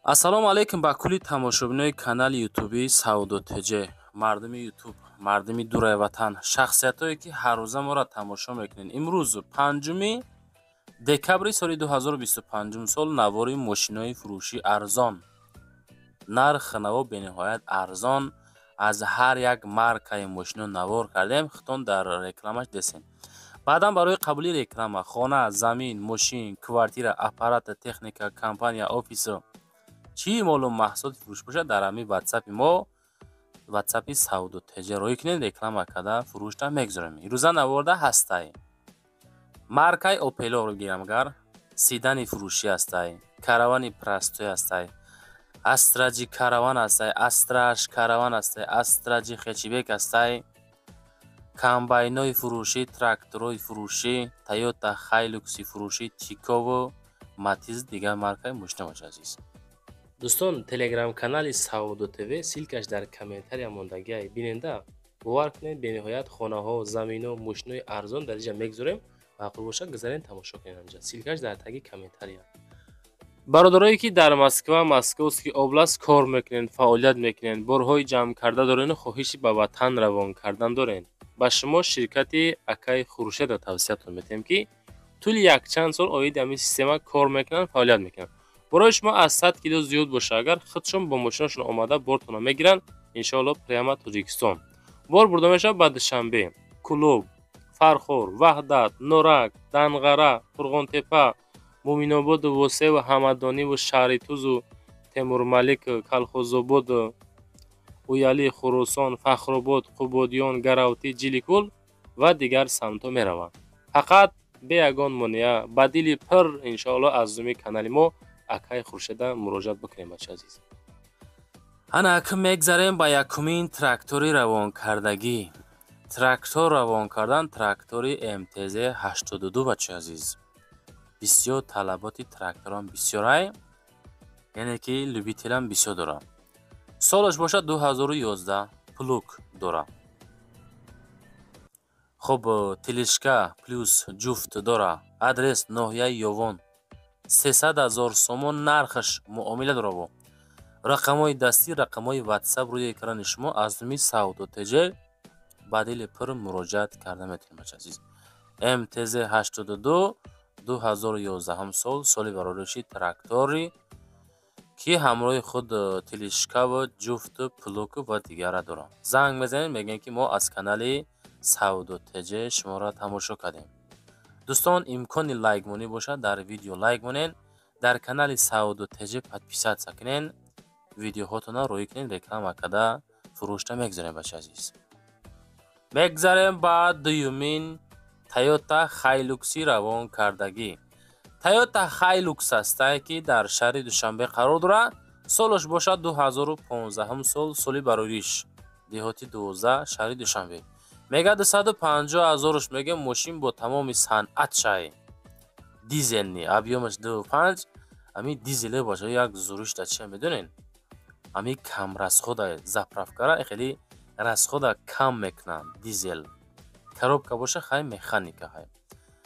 Ассалому алайкум ба кулли тамошобинои канали ютуби Савдо ТЖ, мардуми ютуб, мардуми дураи ватан, шахсиятое ки ҳаррӯза моро тамошо мекунед. Имрӯз 5 декабри соли 2025 сол навори мошинои фурӯшӣ арзон. Нарх наво бениҳоят арзон аз ҳар як маркаи мошино навор кардем, хитон дар рекламаш десем. Баъдан барои қабули реклама хона, замин, мошин, квартира, аппарата, техника, компания, офису чӣ молу маҳсулоти фурӯш бошад, дар ҳамин ватсапи мо, ватсапи Савдо ТЖ роҳӣ кунед, реклама карда фурӯшта мегузорем. Ирӯза наворда ҳастай маркаи Опелоро гирам, агар седани фурӯшӣ ҳастай, каравани простой ҳастай, Астраҷи караван ҳастай, Астраш караван ҳастай, Астраҷи хечибек ҳастай, комбайнои фурӯшӣ, тракторои фурӯшӣ, Тойота Хайлукси фурӯшӣ, Тикову Матиз, дигар маркаи мошина бошад, азиз. Дӯстон, телеграм-канали Савдо ТВ ссылка ш дар комментария мондагиай, биненда, бовар кунед, бениҳоят хонаҳо, замино, мошинои арзон дар инҷа мегузорем. Маъқул бошад, гузарен, тамошо кунед анҷа. Ссылка ш дар таги комментария. Бародарое ки дар Москва, Московский область кор мекунед, фаъолият мекунед, борҳои ҷамъ карда дорену хоҳиши ба ватан равон кардан доред, ба шумо ширкати акаи Хуршедро тавсиятон метиҳем, ки тӯли якчанд сол оиди ҳамин система кор мекунанд, фаъолият мекунанд. Барои шумо аз 100 кило зиёд боша, агар худшон бо мошинашон омада бортонро мегиранд, иншоалло прямо Тоҷикистон. Бор бурда мешавад ба Душанбе, Кӯлоб, Фархор, Ваҳдат, Норак, Данғара, Қурғонтепа, Муъминободу Восеву Ҳамадониву Шаҳритузу Темурмалик, Калхозободу Уяли, Хуросон, Фахробод, Қубодиён, Гаравтӣ, Ҷиликул ва дигар самтҳо мераванд. Фақат бе ягон монеа, ба дили пир, иншоалло аз зуми канали мо акаи Хуршеда муроҷиат бикунем, бача азиз. Ана акн мегзарем ба якумин трактори равонкардагӣ. Трактор равон кардан трактори МТЗ 82, бача азиз. Бисёр талаботи тракторам бисёрай, яъне ки любитель ам бисёр дора. Солаш бошад 2011, плуг дора. Хоб, тележка плюс ҷуфт дора. Адрес ноҳияи Ёвон. 300 ҳазор сомон нархаш, муомила дора. Бо рақамҳои дастӣ, рақамҳои ватсап рӯи экрани шумо, аз нуми Савдо ТЖ ба дили пур муроҷиат карда метавонед, бача азиз. МТЗ 82, 2011 сол, соли барориши трактори ки ҳамроҳи худ тележка ву ҷуфту плуг у ва дигара дорам. Занг мезанед, мегӯем ки мо аз канали Савдо ТЖ шуморо тамошо кардем. Дӯстон, имкони лайкмонӣ бошад, дар видео лайк монед, дар канали Савдо ТЖ подписаться кунед, видеоҳотонро роҳӣ кунед, реклама карда фурӯшта мегузорем, бача азиз. Мегзарем ба дуюмин Тойота Хайлукси равон кардагӣ. Тойота Хайлукс ҳастае ки дар шаҳри Душанбе қарор дорад. Солаш бошад 2015 сол, соли барориш, деҳоти 12, шаҳри Душанбе. Мега 250 ҳазорш мега, мошин бо тамоми санъат шай. Дизелни, объём аш 2.5, ами дизеле боша, як зуриш да чия медонен? Ами кам расход а заправка ра хеле расход а кам мекунад дизел. Коробка боша хай механика хай.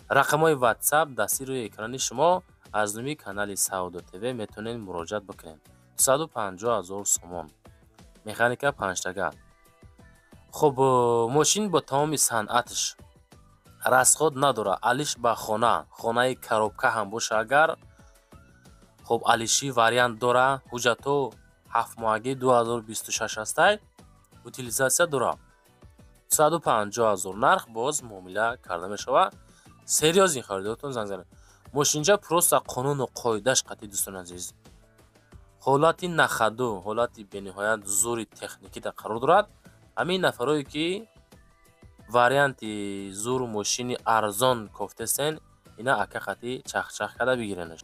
Рақамҳои WhatsApp дасти рӯи экрани шумо, аз нуми канали Савдо ТВ метавонед муроҷиат бикунед. 250 ҳазор сомон. Механика панҷтага. Хуб, мошин бо тамоми санъаташ расход надорад. Алиш ба хона, хонаи коробка ҳам боша агар, хуб, алиши вариант дора. Ҳуҷҷатҳо ҳафтмоҳагӣ 2026 ҳастай, утилизация дора. 250 ҳазор нарх, боз муомила карда мешавад. Серьёзный харидоротон занг занед. Мошинча просто қонуну қоидаш қатъи, дӯстони азиз. Ҳолати на ходу, ҳолати бениҳоят зури техникида қарор дорад. Ҳамин нафарое ки варианти зуру мошини арзон кофтесен, ина ака қатъи чахчах карда бигиренаш.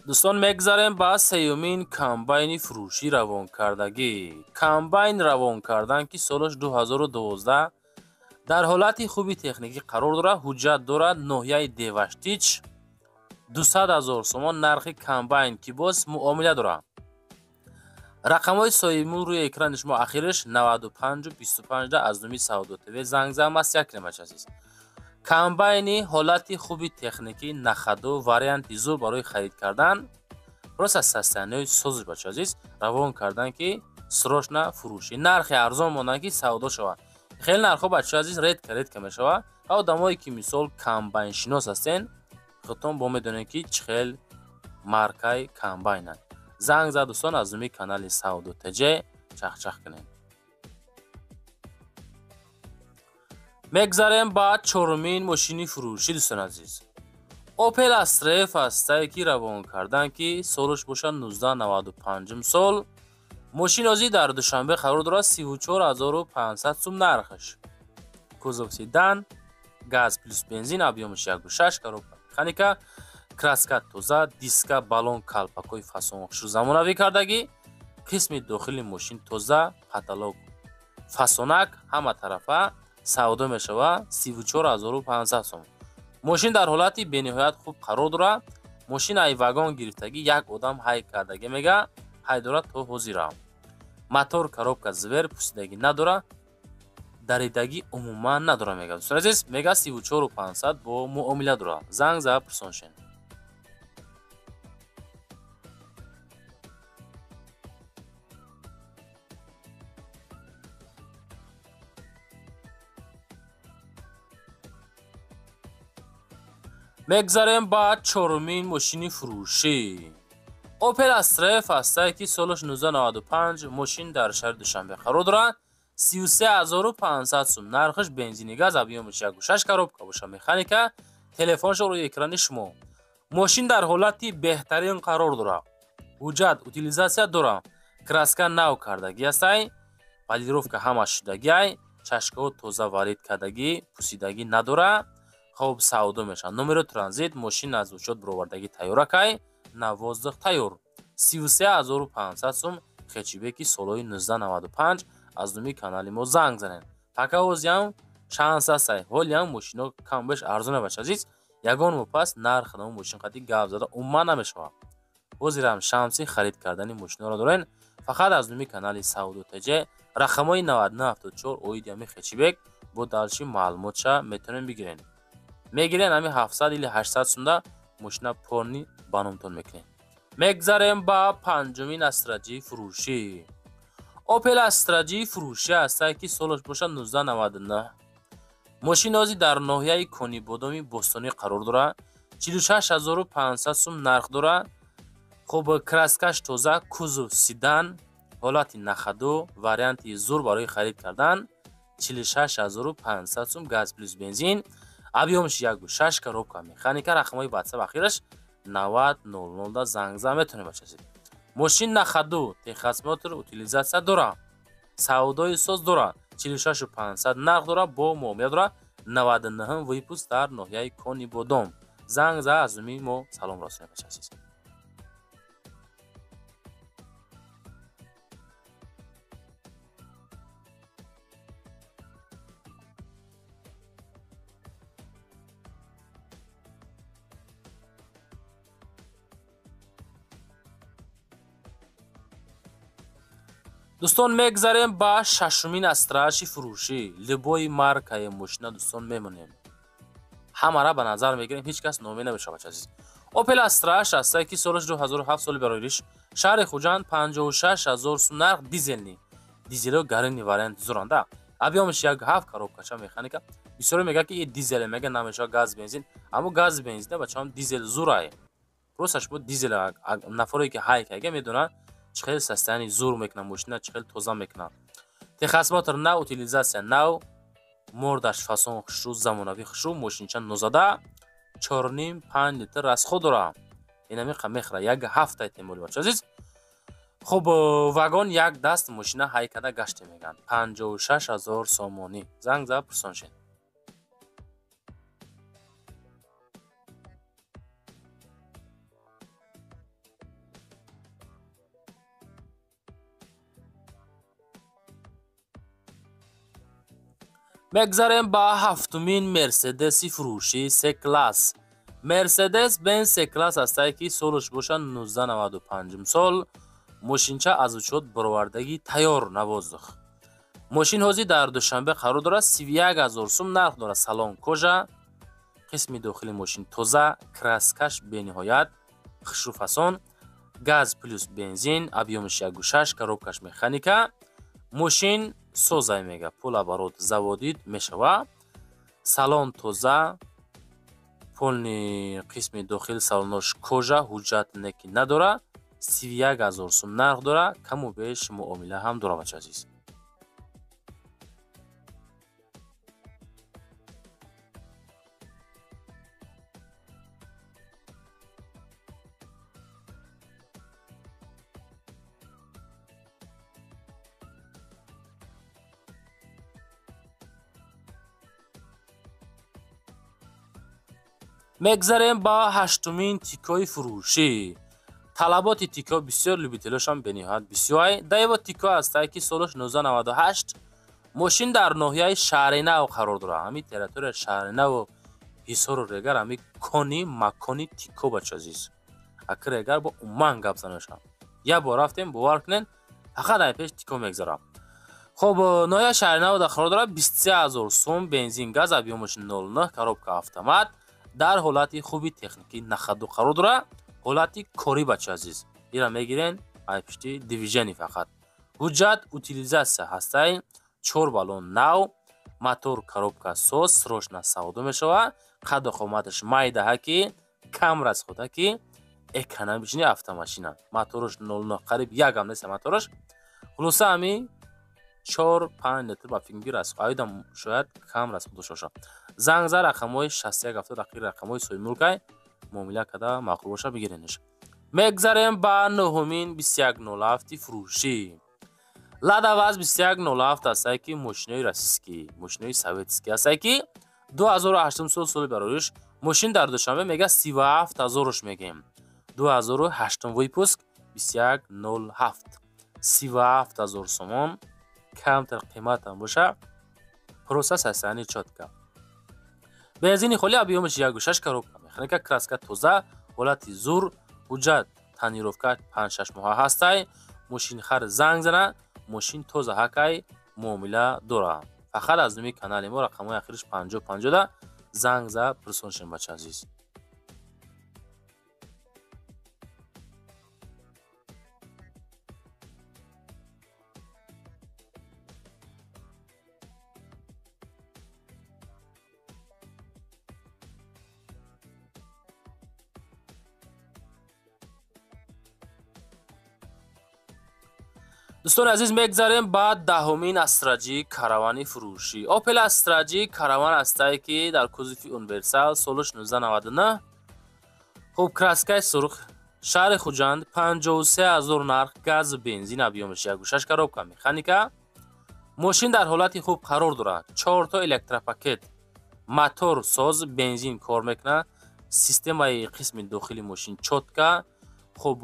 Дӯстон, мегзарем ба сеюмин комбайни фурӯшӣ равонкардагӣ. Комбайн равон кардан, ки солаш 2012, дар ҳолати хуби техникӣ қарор дорад, ҳуҷҷат дорад, ноҳияи Деваштич, 200 000 сомон нархи комбайн, ки боз муомила дорад. Рақамҳои соҳибмулк рӯи экрани шумо, ахираш 95-25 аз номи Савдо ТВ занг зан маслиҳат кунем, бача азиз. Комбайни ҳолати хуби техникӣ, на ходу, варианти зур барои харид кардан, просто состояние ҳои созиш, бача азиз, равон кардан, ки срочно фурӯшӣ, нархи арзон монанд, ки савдо шавад. Хеле нархҳо, бача азиз, редко редко мешавад. Ва одамое ки мисол комбайншинос ҳастен, худтон бо медонед, ки чӣ хел маркаи комбайнанд. Занг зад, дӯстон, аз номи канали Савдо ТЖ чахчах кунем. Мегзарем ба чорумин мошини фурӯшӣ, дӯстон азиз. Opel Astra F ҳастае, ки равон кардан, ки солаш бошад 1995 сол. Мошин ҳозир дар Душанбе қарор дорад, 34 500 сум нархаш. Кузов седан, газ плюс бензин, объём аш 1,6, коробка механика, краска тоза, диска, баллон, калпакҳои фасон хушрӯ замонавӣ кардагӣ, қисми дохили мошин тоза, потолок фасонак, ҳама тарафа савдо мешавад 34 500 сом. Мошин дар ҳолати бениҳоят хуб қарор дорад. Мошин ай вагон гирифтагӣ, як одам ҳай кардагӣ, мега, ҳай дорад то ҳозира. Мотор, коробка звер, пусидагӣ надорад, даридагӣ умуман надорад, мега. Дӯстони азиз, мега, 34 500 бо муомила дорад. Занг зада пурсон шен. Мегзарем ба чорумин мошини фурӯшӣ. Opel Astra F ҳастае, ки солаш 1995, мошин дар шаҳри Душанбе қарор дорад, 33 500 сум нархаш, бензини газ, объём аш 1,6, коробка боша механика, телефоншо рӯи экрани шумо. Мошин дар ҳолати беҳтарин қарор дорад, ҳуҷҷат, утилизация дорад, краска нав кардагӣ ҳастай, полировка ҳама шудагиай, чашкаҳо тоза варид кардагӣ, пусидагӣ надорад. Хоб, савдо мешавад. Номеро транзит, мошин аз учёт баровардагӣ тайёракай, на воздух тайёр. 33 500 сум хэтчбеки солҳои 1995, аз номи канали мо занг занед. Пока ҳозиам шанс ҳастай, ҳолиам мошино камбеш арзона, бача азиз. Ягон моҳ пас нарх намо мошин қати гап зада умуман намешавад. Ҳозирам шанси харид кардани мошиноро дорен. Фақат аз номи канали Савдо ТЖ рақамҳои 9974 оиди ҳами хэтчбек бо дальше маълумотша метавонем бигирен. Мегирен, ҳами 700 или 800 сумда мошина полный ба номтон мекунем. Мегзарем ба панҷумин Астра Ҷи фурӯшӣ. Opel Astra J фурӯшӣ ҳастае, ки солаш бошад 1999. Мошин ҳозир дар ноҳияи Конибодоми Бостонӣ қарор дорад, 46 500 сум нарх дорад. Хуб, краска ш тоза, кузов седан, ҳолати на ходу, варианти зур барои харид кардан, 46 500 сум, газ плюс бензин, объём аш 1,6, коробка механика, рақамҳои ватсап ахираш 9000 да занг зан метавонед, бача азиз. Мошин на ходу, техосмотр, утилизация дорад, савдои соз дорад, 46 500 нарх дорад, бо муомила дорад, 99 выпуск, дар ноҳияи Конибодом. Занг за, аз номи мо салом расонед, бача азиз. Дӯстон, мегзарем ба шашумин Астраши фурӯшӣ. Любой маркаи мошина, дӯстон, мемонем, ҳамара ба назар мегирем, ҳеҷ кас номе намешавад, бача азиз. Opel Astra ҳастае, ки солаш 2007, соли бароириш, шаҳри Хуҷанд, 56 000 сум нарх, дизельный. Дизело гарини вариант зуранда, объём аш 1,7, коробка ша механика. Бисёре мегӯяд, ки и дизеле, мега, намешавад газ бензин, аммо газ бензина, бачаам, дизел зурае. Просто шумо дизел нафаре ки ҳай кайга медонад, чӣ хел состояние зур мекунад мошина, чӣ хел тоза мекунад. Техосмотр нав, утилизация нав, мордаш фасон хушрӯ, замонавӣ хушрӯ, мошинча нозада, 4,5-5 литр расход дорад, инамиқа мехӯрад, 1,7 эҳтимоли, бача азиз. Хуб, вагон як даст мошина ҳай карда гаште, мегӯянд, 56 000 сомонӣ. Занг зад, пурсон шед. Мегзарем ба ҳафтумин Мерседеси фурӯши С-класс. Мерседес Бенз С-класс ҳастае, ки солаш бошад 1995 сол. Мошинча аз учёт баровардагӣ тайёр на воздух. Мошин ҳозир дар Душанбе қарор дорад, 31 000 сум нарх дорад. Салон кожа, қисми дохили мошин тоза, краскаш бениҳоят хушрӯ фасон, газ плюс бензин, объёмаш 1,6, коробкаш механика. Мошин созай мега, полоборот заводить мешава. Салон тоза, полный қисми дохил салонош кожа, ҳуҷҷат неки надора. 31 000 сум нарх дора, каму беш муомила ҳам дора, бача азиз. Мегзарем ба ҳаштумин тикои фурӯшӣ. Талаботи тико бисёр, любителошам бениҳоят бисёр. Даево тико ҳастае, ки солаш 1998, мошин дар ноҳияи Шаҳринав қарор дорад. Ҳамин территорияи Шаҳринаву Ҳисору Регар ҳамин кони макони тико, бача азиз. Аки Регар бо умуман гап занашам. Як бор рафтем, бовар кунед, фақат ай пеш тико мегзарам. Хоб, ноҳияи Шаҳринав қарор дорад, 23 000 сум, бензин, газ, объёмаш 0,9, коробка автомат, дар ҳолати хуби техникӣ на ходу қарор дорад, ҳолати корӣ, бача азиз. Ира мегирен ай пишти движение фақат. Ҳуҷҷат утилизация ҳастай, 4 баллон нав, мотор коробка соз, срочно савдо мешавад, қадду қоматаш майдаҳа ки кам расхода ки экономичный автомашина. Мотораш 0,9, қариб як ҳам нест мотораш. Хулоса ҳами 4-5 литр ба фикр расход, айдам шояд кам расход дошта бошад. Занг за рақамҳои 61 70 ақири рақамҳои соҳибмулкай муомила карда маъқул боша бигиренаш. Мегзарем ба нуҳумин 2107 фурӯшӣ. Лада ВАЗ 2107 ҳастае, ки мошинои российский, мошинои советский ҳастае, ки 2008 сол соли барориш. Мошин дар Душанбе мега 37 000 мегем. 2008 выпуск 2107, 37 000 сомон, камтар қиматам боша, просто состояние чётко. Бензини холи, объёмаш 1,6, коробка механика, краска тоза, ҳолати зур, ҳуҷҷат тонировка 5-6 моҳа ҳастай. Мошинхар занг зана, мошин тоза ҳакай, муомила дора. Фақат аз номи канали мо рақамҳои ахириш 50-50 да занг за пурсон шем, бача азиз. Дӯстони азиз, мегзарем ба даҳумин Астра Ҷи Каравани фурӯшӣ. Опел Астра Ҷи Караван ҳастае, ки дар кузови универсал, солаш 1999. Хуб, краскаи сурх, шаҳри Хуҷанд, 53 000 нарх, газ, бензин, объёмаш 1,6, коробка механика. Мошин дар ҳолати хуб қарор дорад. 4 то электропакет, мотор соз, бензин кор мекунад, системаи қисми дохили мошин чётко. Хуб,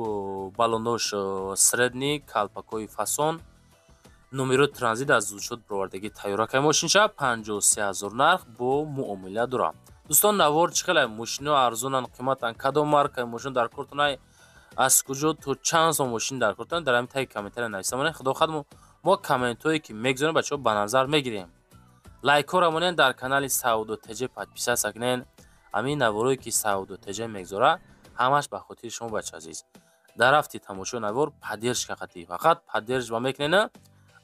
баллонош средний, калпакҳои фасон, номерои транзит аз учёт баровардагӣ тайёракай мошинша, 53 000 нарх бо муомила дорад. Дӯстон, навор чӣ хеле мошино арзонанд, қиматанд, кадом маркаи мошин дар кортонай, аз куҷо то чанд сом мошин дар кортон, дар ҳамин таги комментария нависта монед. Худо хоҳад, мо комментҳое ки мегузорем, бачаҳо, ба назар мегирем. Лайкҳоро монед, дар канали Савдо ТЖ подписаться кунед. Ҳамин наворое ки Савдо ТЖ мегузора, ҳамаш ба хотири шумо, бача азиз. Дар рафти тамошои навор поддержка қатӣ, фақат поддержка мекунед,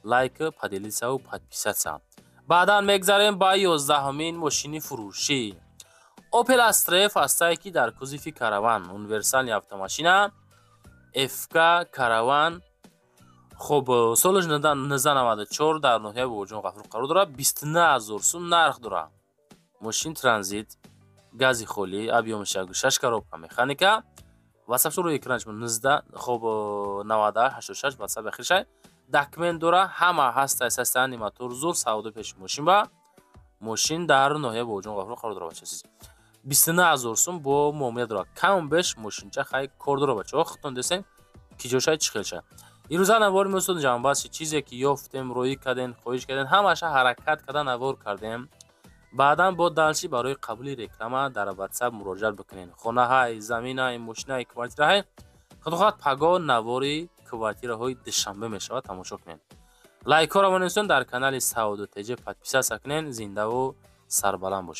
лайк, поделиться подписаться. Баъдан мегзарем ба 11-умин мошини фурӯшӣ. Opel Astra F ҳастае, ки дар кузови Караван, универсальный автомашина, ФК Караван. Хуб, соли 1994, дар ноҳияи Бобоҷон Ғафуров қарор дорад, 29 000 сум нарх дорад. Мошин транзит, гази холӣ, объёмаш 1,6, коробка механика. Ватсап рӯи экранаш 19, хуб, 98 86 ватсап ахиршай. Документ дора, ҳама ҳастай, состояние мотор зур, савдо пеши мошин ба. Мошин дар ноҳияи Бобоҷон Ғафуров қарор дорад, бача азиз. 29 000 сум бо муомила дорад. Кам беш мошинча хай кор дорад, бачаҳо, худтон десен ки ҷошай чӣ хел ша. Ирӯза навори мо, устод, ҷамъбаст. Чизе ки ёфтем, роӣ кардем, хоҳиш кардем, ҳамаша ҳаракат карда навор кардем. Баъдан бо дальше барои қабули реклама дар WhatsApp муроҷиат бикунед. Хонаҳай, заминай, мошинай, квартираҳай. Худо хоҳад, пагоҳ навори квартираҳои Душанбе мешавад, тамошо кунед. Лайкҳоро монистон, дар канали Саодо ТЖ подписаться кунед. Зиндаву сарбаланд бошед.